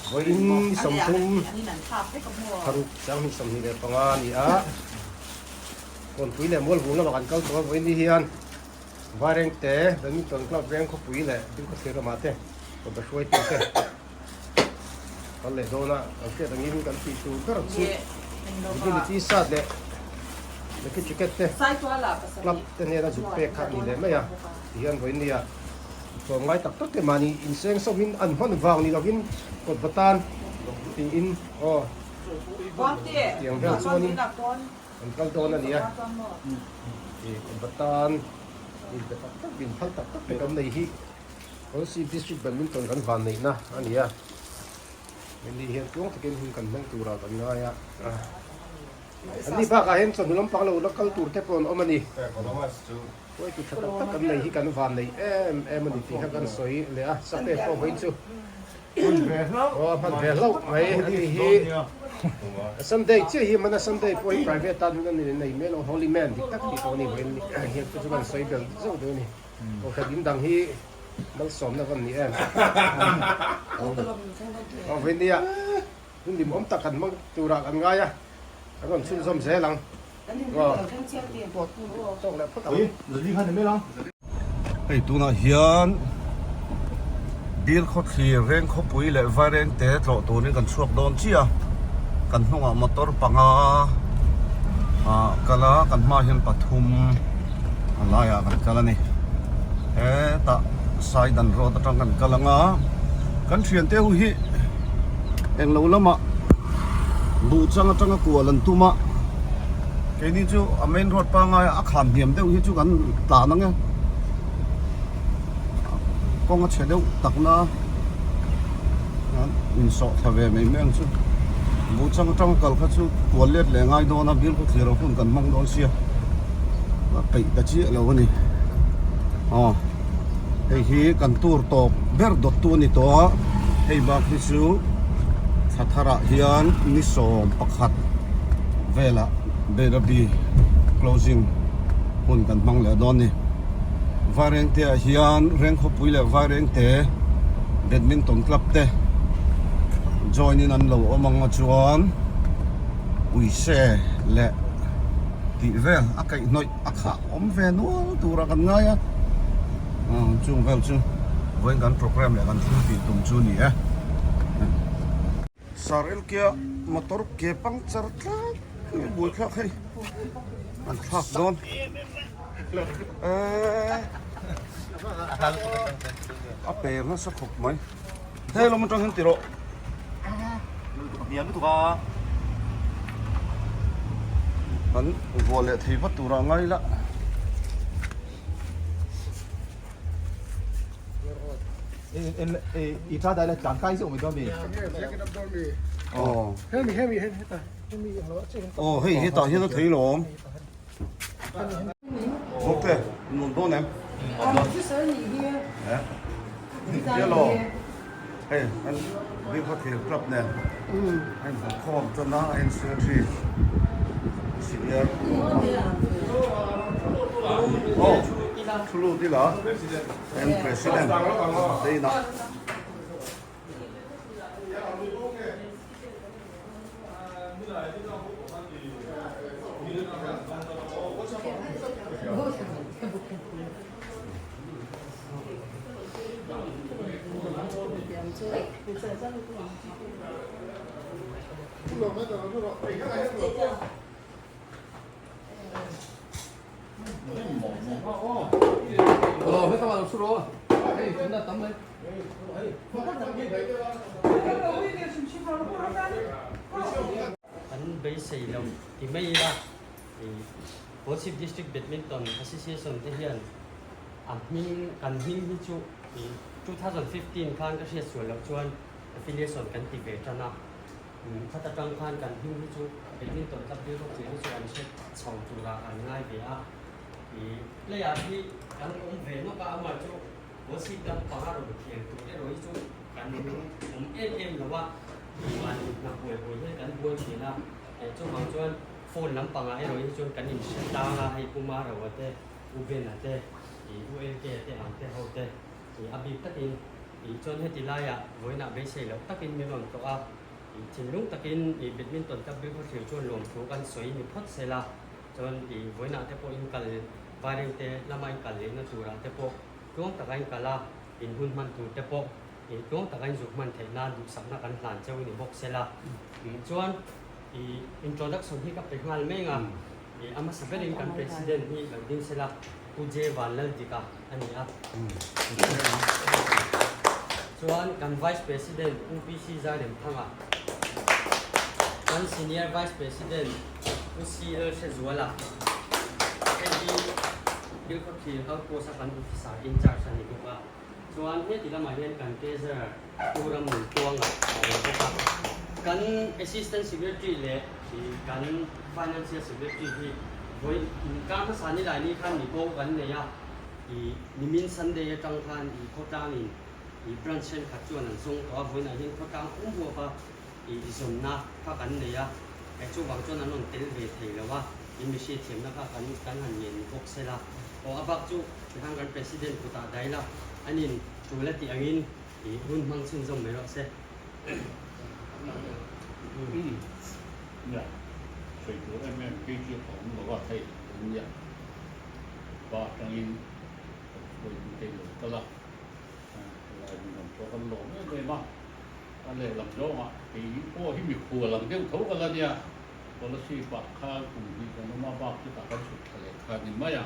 Vawiin 30 paruk 2025 a ni a, Kawnpui leh Mualvung lamah kan kal tawh a, vawiin ni hian Vairengte Badminton Club veng khawpui leh Bilkhawthlir ramah te kawt hruaitu te kal leh dawn a, kan hriat angin kan tih tur ber chu Divinity Sat leh Lucky Ticket te Club te hnena zuk pek kha a ni leh mai a, tihian vawiin nia. Tlawmngai tak tak te mahni inseng sawmin an hman vang ni lovin kawt va tan tiin aw tiang vel chuanin an kal dawn a ni a, ih kawt va tan inpe tak tak in phal tak tak te kan nei hi Kolasib District Badminton kan van neihna a ni a, hemi hian tluang takin hun kan hmang turah kan ngai a. An ni bakah hian chawhnu lampang lo la kal tur te pawh an awm a ni. Huaitu tha tak tak kan nei hi kan van nei em em a ni tih kha kan sawi leh a, Sape pawh vawiin chu aw a hman ve hlauh mai a ni hi. Sunday chiah hi hman a, Sunday pawh hi private tan hun a ni nei mai lo, Holy Man dik tak tih pawh a ni vawiin hian chu chu kan sawi bel zauh deuh a ni. Kohhran in dang hi malsawmna van ni em. Aw vawiin nia. Hun limawm tak kan hmang turah kan ngai a, kan rawn chhunzawm zel ang. Tawk leh phawt ang. Hei tunah hian Bilkhawthlir Rengkhawpui leh Vairengte tlawh turin kan chhuak dawn chiah a, kan hnungah motor panga ah kal a, kan hmaah hian pathum a laiah kan kal a ni. Hetah Saidan road atang kan kal ang a, kan thiante ho hi englo lamah buh chang atanga kual an tum a, keini chu a main road pangai a kham hniam deuh hi chu kan tlan ang e, kawng a chhe deuh takna insawh thla ve mai mai ang chu, buh chang atanga kal kha chu kual let leh ngai dawn a, bial khaw thlir ang hun kan hmang dawn sia a peih ta chiah lo a ni aw. Hei hi kan tur tawp ber dawttu a ni tawh a, hei bak hi chu thla tharah hian ni 11 velah Bairabi closing hun kan hmang leh dawn a ni. Vairengte ah hian Rengkhawpui leh Vairengte Badminton Club te join in an lo awm ang a chuan Uise leh tih vel a kaihhnawih a khah awm ve nual tura kan ngai a chung vel chu vawiin kan program leh kan thil tih tum chu a ni e. Sir Elkia motor ke puncture tlat mai buai thlak hei an thlak dawn eee a per nasa khawp mai hei lawm atang hian ti rawh. Kan vuah leh thei vat turah ngai la. Aw hei hetah hian a thei lawm. Ok nuam dawn em? Hello hei an Bilkhawthlir club nen a inhmuhkhawm tan a a secretary senior aw thu lut ila an president te inah. Kan beisei lo ti mai ila Kolasib District Badminton Association te hian a hming kan hming hi chu 2015 khan ka hriat sual loh chuan affiliation kan ti ve tan a. Khat atang khan kan hming hi chu badminton club dil rawk tih hi chu an hre chho turah an ngai ve a. Player hi kan awm ve nawk a, amah chu Gossip dang panga rawn khel tur erawh hi chu kan awm em em lo a, mahni hna buai buai hian kan buai thin a, chuvang chuan phone lampangah erawh hi chuan kan inhre tlang a, hei Pu Marawa te, U Bena te, U LK te ang te ho te a bik takin. Ih chuan heti laiah vawiinah beisei loh takin min rawn tlawh a, ih thinlung takin ih badminton club Bilkhawthlir chuan lawmthu kan sawi ni phawt sel a, chuan ih vawiinah te pawh in kal Vairengte lama in kal lehna turah te pawh tluang taka in kal a, in hun hman tur te pawh ih tluang taka in zuk hman theih nan duhsakna kan hlan cheu ni bawk sel a. Ih chuan ih introduction hi ka pe nghal meng a, ih a hmasa berin kan president hi lo ding sel a, Pu J Vanlaldika a ni a. Chuan kan Vice President Pu PC Zairemthanga, kan Senior Vice President Pu CL Hrezuala, hei hi Bilkhawthlir Outpost a kan Officer in charge a ni bawk a. Chuan heti lamah hian kan Treasurer Pu Ramnuntuanga a awm bawk a. Kan Assistant Secretary leh kan Financial Secretary hi vawi kar hmasa ni lai ni khan mibo kan nei a, ih nimin Sunday atang khan ih khawtlangin ih branch thenkhat chuan an zawng tawh a, vawiinah hian khawtlang pum huap a ih zawnna kha kan nei a, chuvang chuan an rawn tel ve thei lo a, ih mi hriatthiamna kha kan kan han ngen bawk sela. Aw a bak chu tikhan kan President kutah daih la, anin tul a tih angin ih hun hmang chhunzawm mai rawh se. Nia, sawi tur em em phei chu a awm lo a, hei awm nia. Pa atangin kan hruai tu te lo kal a, helai hmun lam pawh kan lawm em em a, a lehlam zawngah kei pawh hi mikhual ang deuh tho ka la nia, Scholarship ah khan kum hnih kan awm a, bak chutah kan chhuk thla leh kha ni mai a,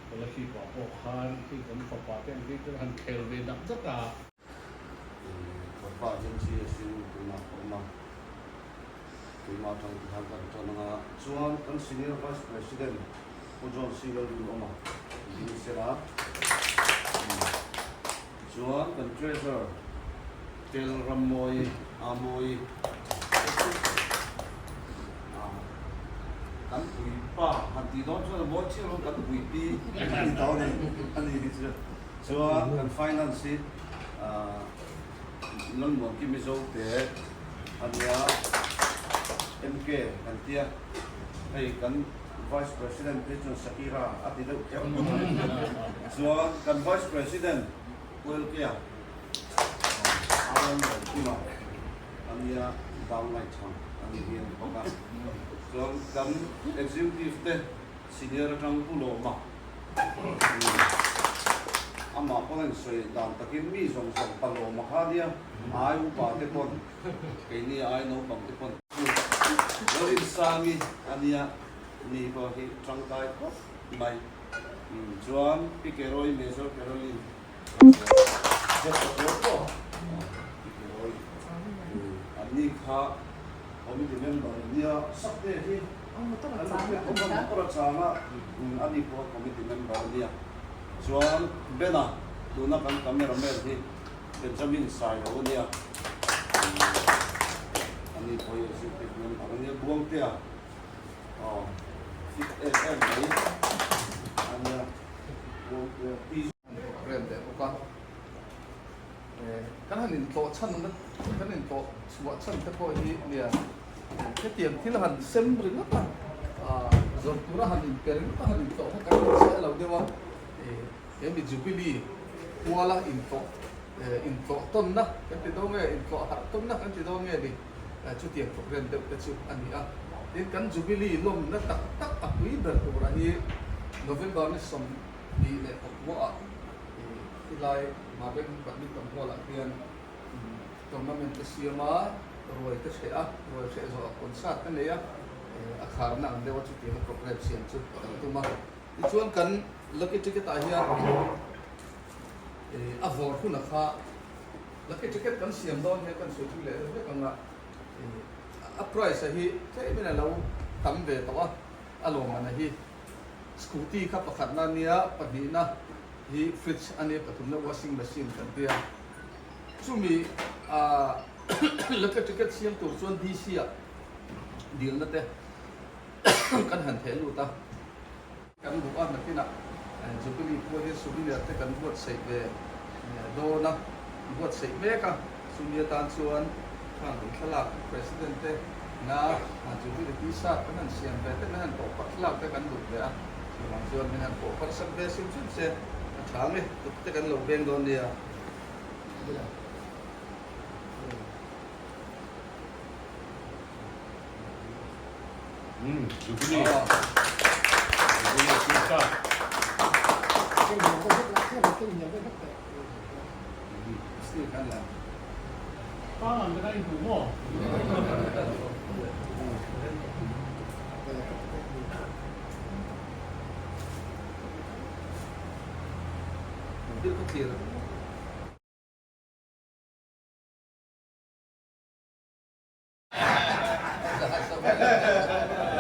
Scholarship ah pawh khan khi kan fapa te ang phei chu han khel ve dak dak a. Ka pa agency a sin tunah ka awm a, keimah atang ti khan kan tan ang a, chuan kan senior vice president Pu John C Lalrinawma ding sela, chuan kan treasurer Tel Rammawi Amawi kan puipa han tih dawn chuan a mawi chiah lo kan puipi a ni tawh a ni a ni hi chu. Chuan kan finance hi Lalmuanki Mizo te a nia, MK kan tia, hei kan Vice President phei chuan Shakira a ti deuh kher mai. Chuan kan Vice President Pu LK-a Lalmuankima a nia, downline tha a ni hi a ni bawk a. Chuan kan Executive te senior atang Pu Lawma Amah pawh hian sawi dan takin mi zawng zawng pa lawm a kha nia, ai upa te pawn, keini ai naupang te pawn chu lo insangi a nia, ni pawh hi tangkai khawp mai. Chuan Pi Keroi, Major Caroline a nia, Pi Keroi an ni kha committee member an nia, Sakte hi Motor a chang a, ani pawh committee member a nia. Chuan Bena, tuna kan cameraman hi Benjamin Sailo a nia. Ani pawh hi executive member a nia. Buangtea, aw, fit em em mai a nia. Buangtea pi. Rem leh bawk a. Kan han intlawh chhan kan intlawh chhuah chhan te pawh hi nia hetiang thil han sem ringawt a, zawrh tura han inpe ringawt a han intlawh kha kan inchhiah lo deuh a, he mi Jubilee kuala intlawh intlawh tawnna kan ti dawn nge intlawh harh tawnna kan ti dawn nge ni chutiang program deuh te chu a ni a. Tin kan Jubilee lawmna tak tak a pui ber turah hi November ni 29 ah Helai Mabeng Badminton Hall ah hian tournament te siam a, ruai te hreh a, ruai hreh zawh ah concert te nei a, a kharna ang deuh a chutiang a program siam chu kan tum a. Tichuan kan lucky ticket ah hian a vawr hun a kha lucky ticket kan siam dawn hian kan sawi thui leh deuh hlek ang a, a price a hi tlem in a lo tam ve tawh a, a lawmman a hi scooty kha pakhatna a nia, pahnihna hi fridge a nia pathumna washing machine kan tia chumi ah lottery ticket siam tur chuan DC ah dilna te kan han theh lut a kan duh a nakinah Jubilee pawh hi souvenir te kan buatsaih ve dawn a buatsaih mek a chumi atan chuan khang kan thlalak president te na Jubilee t-shirt kan han siam ve te min han pawh parh thlalak te kan duh ve a. Chuvang chuan min han pawh parh sak ve sim sim se a tha nge kut te kan lo veng dawn nia.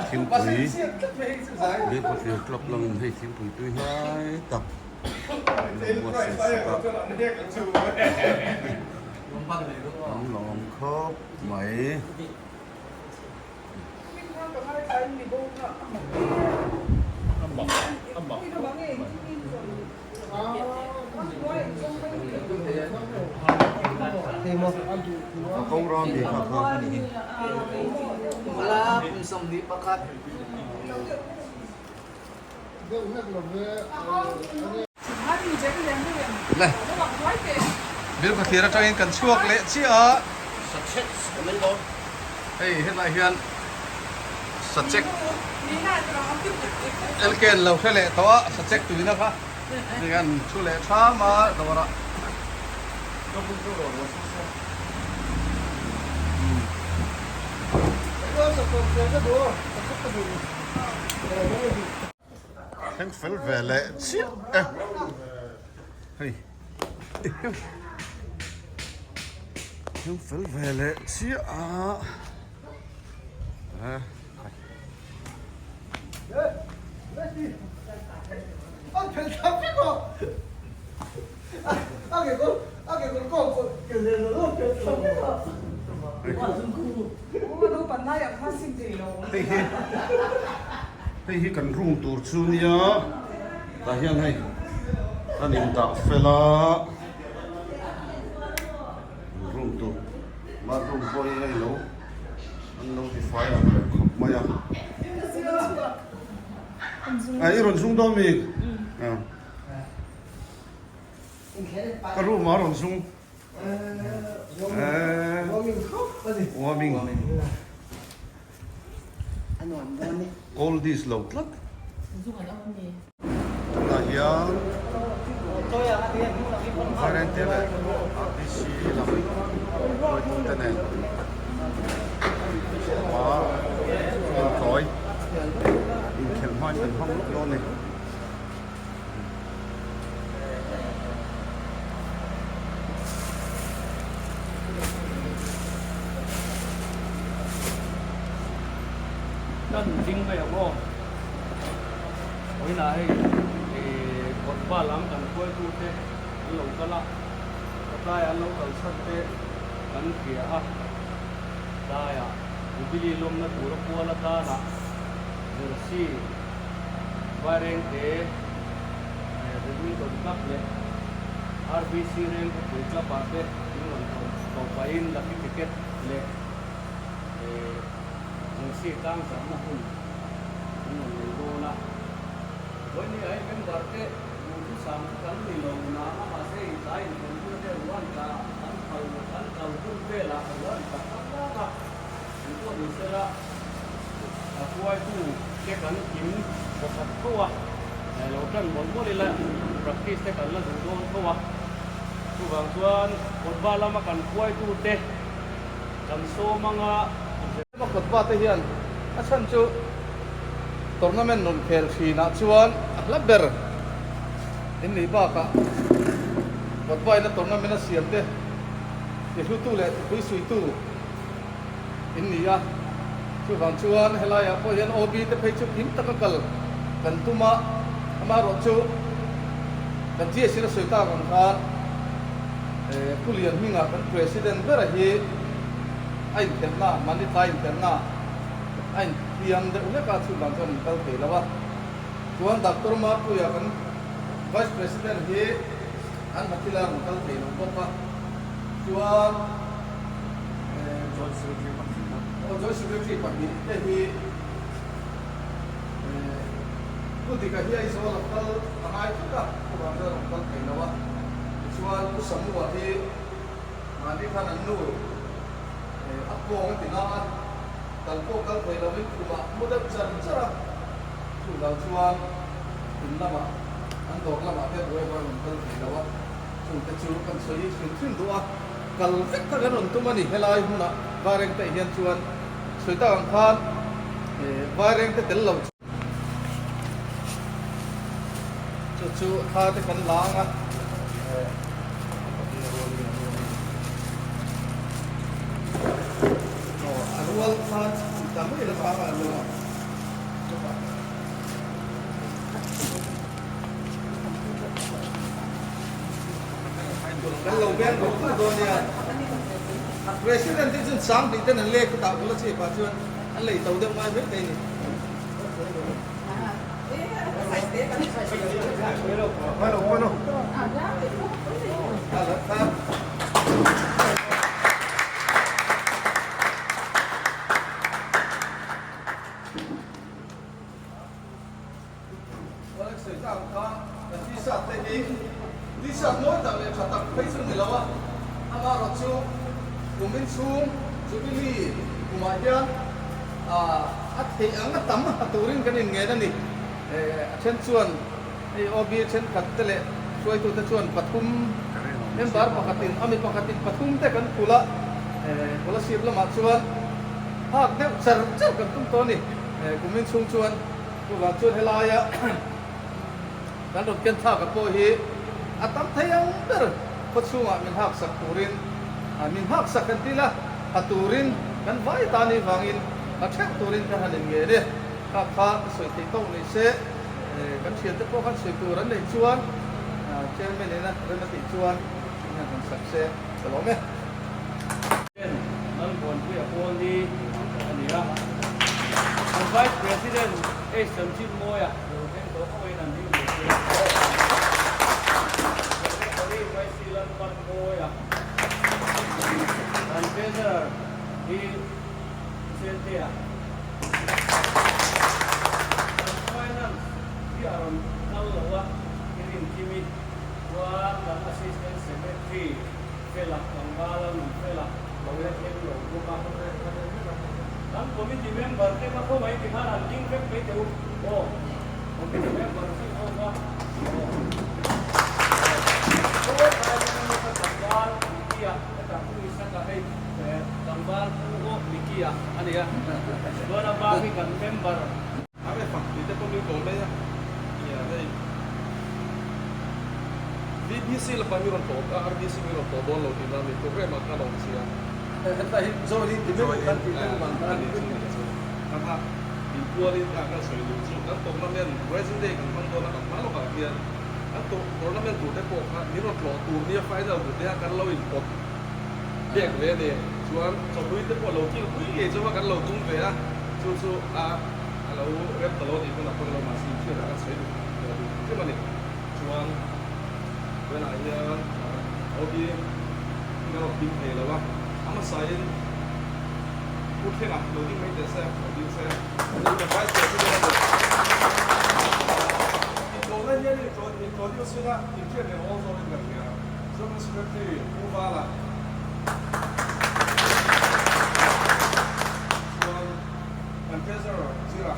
Thingpui Bilkhawthlir club langin hei thingpui tui hlai tak an lo buatsaih sak a, an lawm khawp mai. A ko ram mi kha kha a ni hi. Bilkhawthlir atangin kan chhuak leh chiah a. Hei hetlai hian sachek LK an lo hre leh tawh a sachek tuina kha hei an thu leh tham a dawrah. Thleng fel ve leh chiah e hei thleng fel ve leh chiah a Hei hi hei hi kan room tur chu nia tah hian hei kan in dah fel a room tur bathroom pawh hi hei lo an lo ti fai ang reng khawp mai a a i rawn zung dawn mi ka room ah a rawn zung. Warming Cold dish lo tlat. Tunah hian Vairengte leh RBC lam hruaitute nen hma inkawi inkhelh hmain kan hmang lawk dawn a ni. Kan ding mai ang aw. Vawiinah hei ih kawtba lam kan hruaitute an lo kal a, tlaiah an lo kal chhan te kan hria a, tlaiah Jubilee lawmna tura kual atana jersey Vairengte Badminton Club leh RBC Rengkhawpui Club ah te min rawn ko pahin Lucky Ticket leh Jersey tlang zarhna hun an rawn nei dawn a. Vawiin hi member te duhthusam chu kan ni lo na a, mahse intlai inthawmhnaw te ruan tla kan phal kan kal hun velah ruan tla tak tak a, engpawh ni sela. A hruaitu te kan kim bawkhat tho a, lo tan mawlh mawlh ila practice te kan la duh dawn tho a, chuvang chuan kawtba lama kan hruaitu te kan sawm anga. Hema kawtba te hian a chhan chu tournament rawn khel thinah chuan a hla ber in nih bakah kawtba ina tournament a siam te ti hlutu leh tupui suitu in ni a, chuvang chuan helaiah pawh hian OB te phei chu kim taka kal kan tum a, amaherawhchu kan GSC na sawi tak ang khan Pu Lian hmingah kan President bera hi a inkhelhna, mahni tlai inkhelhna a inthiam deuh hlek a, chuvang chuan in kal thei lo a, chuan Doctor Mapuia kan Vice President hi an hmathila rawn kal thei lo bawk a, chuan. Joint Secretary pahnih aw Joint Secretary pahnih te hi Pu Dika hi Aizawl a kal a ngai thut a, chuvang chuan a rawn kal thei lo a, tichuan Pu Samua hi. Mahni khan an nu a kawng a ti na a, kal pawh kal thei lovin khumah mu deuh char char a, chuvang chuan in lamah an dawr lamah te buai avang rawn kal thei lo a, chungte chu kan sawi hrim hrim duh a, kal vek kha kan rawn tum a ni helai hmunah Vairengte hian chuan sawi tak ang khan Vairengte tel lo chu. Chu chu thla te kan la ang a. A rual khan ta mai la kha a rual a. Kan lo veng bawk bawk dawn nia. President te chuan sang tih ten an lek khutah bula chep ah chuan an lei to deuh ngai mai thei a ni. A theih ang a tam ha turin kan inngen a ni. A then chuan hei OB thenkhat te leh hruaitute chuan pathum member pakhatin a mi pakhatin pathum te kan phul a, Kolasib lamah chuan hak deuh char char kan tum tawh a ni. Kumin chhung chuan chuvang chuan helaia kan rawn ken thlak a pawh hi a tam thei ang ber khawchhungah min hak sak turin min hak sak kan ti la. Ha turin kan vai ta ni vangin ha theuh turin ka han inngen e. Kha kha ka sawi theih tawk ni se, kan thiante pawh khan sawi tur an neih chuan Chairman ina rem a tih chuan in han han sak se ka lawm e. President Lalmuanpuia Paul ni a ni a, kan Vice President H. Chanchinmawia lo thleng tawh khawngaihin an ding ve se. Secretary Vice Lalpanmawia. Kan Treasurer hi Sentea. Kan Finance hi a rawn kal lo a, i rin kim i. Chuan kan Assistant Secretary Fela Tlangvala nun Fela lo la thleng lo bawk a. Kan Committee member te kha khawngaih ti khan an ding vek mai teh u. Aw, Committee member zing ho kha aw. Tlangval Mikia hetah Pu Isaka hei tlangval Pu Aw Mikia a ni a, chuan a bak hi kan member. A ve fak tih te pawh min kawm mai a, nia hei VPC lakah mi rawn tawh a, RBC mi rawn tawh dawn lo tih na mi programme ah khan a awm sia. Hetlai hi Join in ti mai kan tih deuh vang khan a ni chu ni chu. Kha kha inpualin kha kan sawi duh chu kan tournament Rising Day kan hmang dawn a kan hma lawkah hian Kan tournament tur te pawh kha min rawn tlawh tur nia final tur te kha kan lo inpawt pek ve a ni. Chuan chawhlui te pawh lo kil pui ngei chu kan lo tum ve a, chu chu a a lo rem ta lo tih pawn a pawi lo mahse inhriatah kan sawi duh duh hrim a ni. Chuan tunah hian OB kan rawn ding thei lo a, a hmasain Pu Thlenga lo ding mai teh se, lo ding se. Vice President a ni. Intlawhna hian introduce ila inhriat reng awl zawkin ka hria. General Secretary Pu Vala chuan kan Treasurer Zira,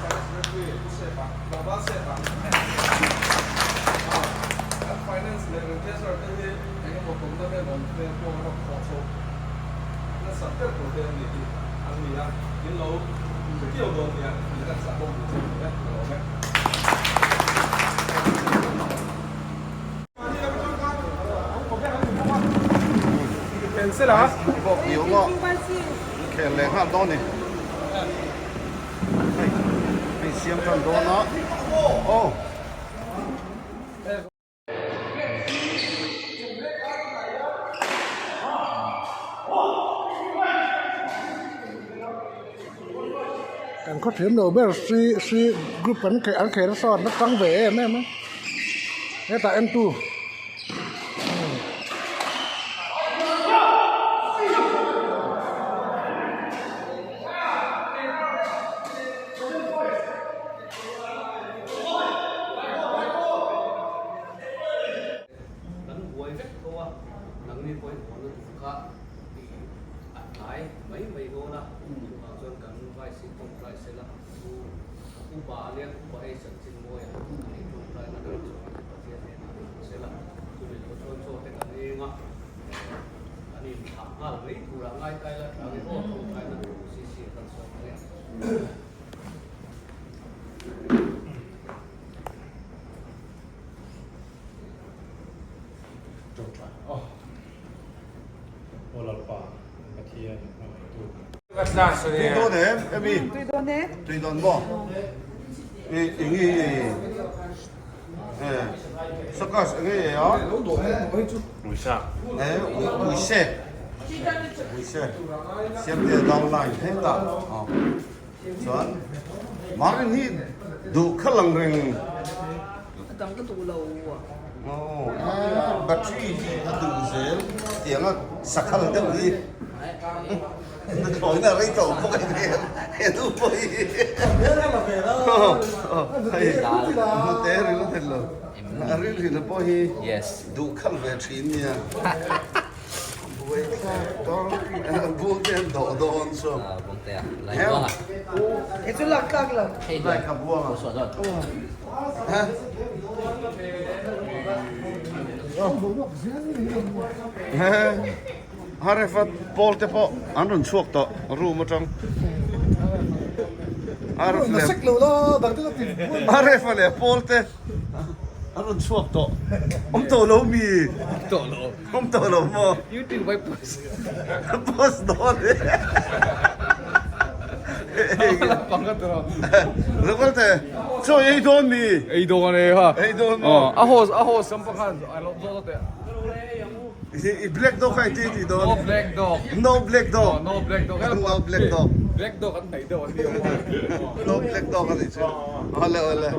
Finance Secretary Pu Sepa, Tlangval Sepa, kan Finance leh kan Treasurer te hi engemaw tournament awm te pawh an rawn thawh chhoh Nasa ber tur te an ni hi an ni a, in lo hre dawn nia, in kan chah bawk duh che ni e, ka lawm e. Khel leh nghal dawn ni. Hei hei siam tan dawn a. Aw. Kan khaw thiam lo ber hri hri group an kheh an kheh nasa an la tang ve em em a hetah en tu. vek tho a, nangni pawhin hawnna tur kha tih a tlai mai mai dawn a, chuvang chuan kan Vice hi tawngtai sela chu upa a nia, upa ei chanchin mawi a ani tawngtaina kan chuan Pathian hnenah hmu sela, chumi lo chuan chaw te kan eng a, kan inthlah nghal mai turah ngai tai la tha nge aw tawngtaina tur CC a kan sawm ang e. Tui dawn em emi? Tui dawn e. Tui dawn maw? I eng i e sakas eng i e a? Uisa. E uise. Uise. Siam te downline hetah. Chuan Marin hi duh kha lang reng. A dang ka duh lo a. Aw battery hi a duh zel tiang a sakhal deuh hi nuthlawina rei tawh bawk a ni he nu pawh hi hei hnute ril a thlen lo a ril rin pawh hi duh khal ve thin nia. Buai thlak dawn buang te an dawh dawn chu. Buang te a lai buang a. He chu lak tlak lo. Hei Lai kha buang a. Suah dawn. Ha. Harefat pawl te pawh an rawn chhuak tawh room atang. Aref leh Aref leh pawl te an rawn chhuak tawh. Awm tawh lo mi. Awm tawh lo. Awm tawh lo maw? YouTube ai post. Post dawn e. Panga tawh. Lokal te, chaw ei dawn mi? Ei dawn e ha. Ei dawn maw? A host a host kam pakhan a lo zawt teh. I black dog kha i ti ti dawn. No black dog. No black dog. No black dog. No black dog. Black dog an hnaih deuh an ni. No black dog a nih chu. Awle awle.